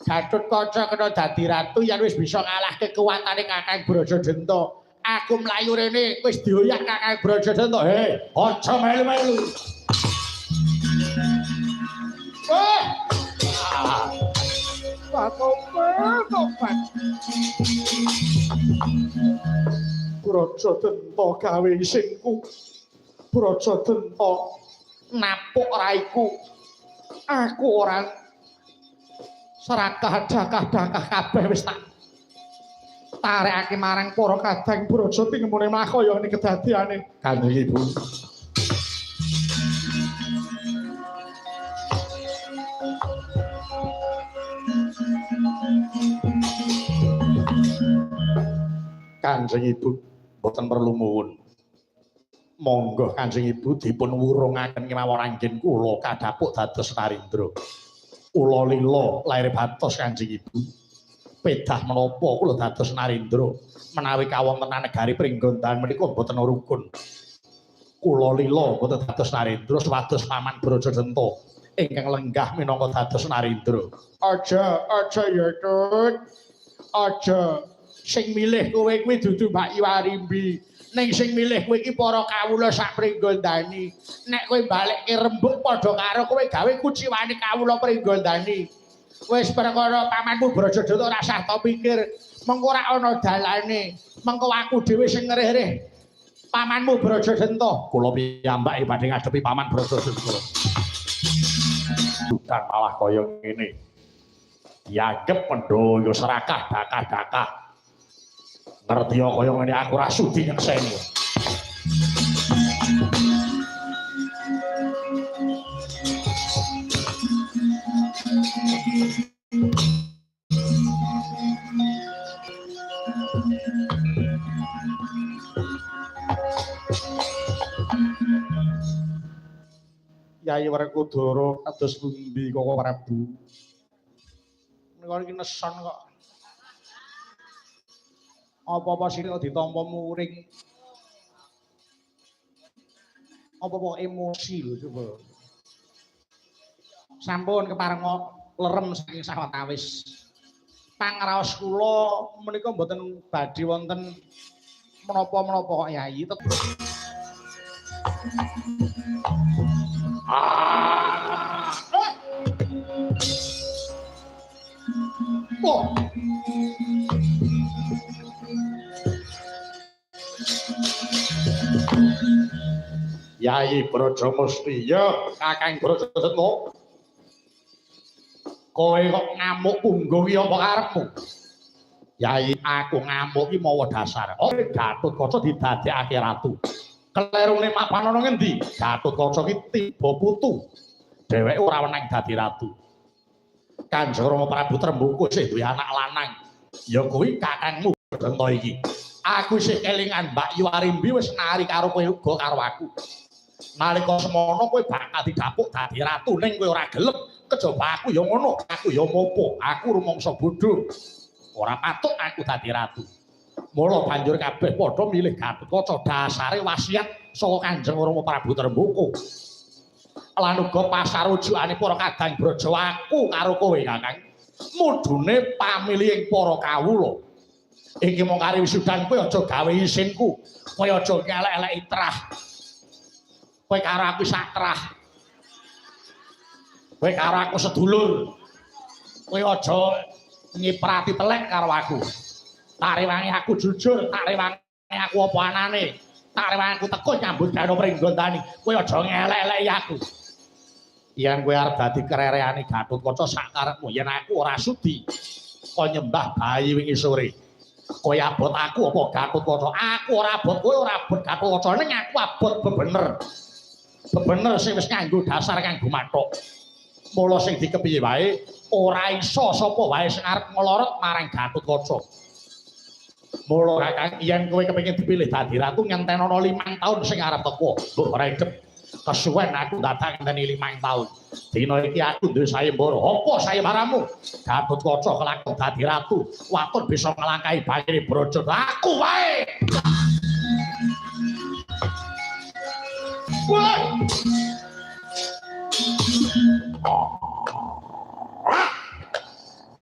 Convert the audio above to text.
Gatotkaca kena dadi ratu yen wis bisa ngalahke kekuwatane Kakang Brajadenta. Aku mlayu rene wis dioyak Kakang Brajadenta. Hei, aja melu-melu. Eh. Tobat. Brajadenta gawe isinku. Brajadenta napuk raiku. Aku ora serakah dakah-dakah kabeh wis tak tarekake marang para kadang Braja tingemune malah kaya ngene kedadiane. Kanjeng Ibu. Kanjeng Ibu mboten perlu muwun. Monggo Kanjeng Ibu dipun wurungaken kemawon anggen kula kadhapuk dados Narendra. Kula lila lair batos Kanjeng Ibu. Pedah menapa kula dados Narendra menawi kawontenan negari Pringgondani menika mboten rukun. Kula lila mboten dados Narendra supados Paman Brajadenta ingkang lenggah minangka dados Narendra. Aja, aja ya, Tut. Aja. Sing milih kowe kuwi dudu Mbak Iwarimbi. Ning sing milih kowe iki para kawula sak Pringgondani. Nek kowe balekke rembug padha karo kowe gawe kuciwane kawula Pringgondani. Wis perkara pamanmu Brajadenta ora usah to pikir. Mengko ora ana dalane. Mengko aku dhewe sing ngereh-reh pamanmu Brajadenta. Kula piyambak badhe ngadepi paman Brajadenta. Bukan malah kaya ngene. Dianggep pendaya serakah dakah-dakah. Ngerti kaya ngene aku ora sudi nyekseni. Yai Werkudara kados pundi Koko Prabu? Menika iki neson kok. Apa-apa sing kok ditampa muring. Apa-apa emosi lho coba. Sampun keparenga lerem saking sawetawis. Pangraos kula menika mboten badhe wonten menapa-menapa kok Yai. Ah. Oh. Yai Brajamusti, ya Kakang Brajadenta. Kowe kok ngamuk punggung iki apa karepmu? Yai, aku ngamuk iki mawa dasar. Oh, Gatotkaca didadekake ratu. Kelerune mapan ana ngendi? Gatotkaca iki tiba putu. Dheweke ora wenang dadi ratu. Kanjeng Rama Prabu Tremboko isih duwe anak lanang. Ya kuwi kakangmu Brajadenta iki. Aku isih kelingan Mbak Yu Arimbi wis nari karo kowe uga karo aku. Nalika semono kowe bakal didapuk dadi ratu ning kowe ora gelem. Kejaba aku ya ngono, aku ya mopo, aku rumangsa bodho. Ora patut aku dadi ratu. Mula banjur kabeh padha milih Gatotkaca dasare wasiat saka Kanjeng Rama Prabu Tremboko. Lan uga pasarujukane para kadang Braja aku karo kowe Kakang. Mudune pamilihing para kawula. Iki mung kari wisudan kowe aja gawe isinku. Kowe aja ngelek-eleki trah. Kowe karo aku sak trah. Kowe karo aku sedulur. Kowe aja nyiprati telek karo aku. Tak rewangi aku jujur, tak rewangi aku apa anane. Tak rewangi aku teko nyambut gawe Pringgondani. Kowe aja ngelek-eleki aku. Yen kowe arep dadi kerereane Gatotkaca sak karepmu, yen aku ora sudi kok nyembah bayi wingi sore. Kowe abot aku apa Gatotkaca? Aku ora abot kowe, ora abot Gatotkaca, ning aku abot bebener. Bebener sing wis nganggo dasar kanggo mathuk. Mula sing dikepiye wae ora iso sapa wae sing arep nglorot marang Gatotkaca. Mula Kakang yen kowe kepengin dipilih dadi ratu ngentenono 5 taun sing arep teko. Mbok ora idep. Kesuwen aku dadak ngenteni 5 taun. Dina iki aku duwe sayembara. Apa sayembaramu? Gatotkaca kelakon dadi ratu, waton bisa nglangkahi bangire Braja. Aku wae. Wah.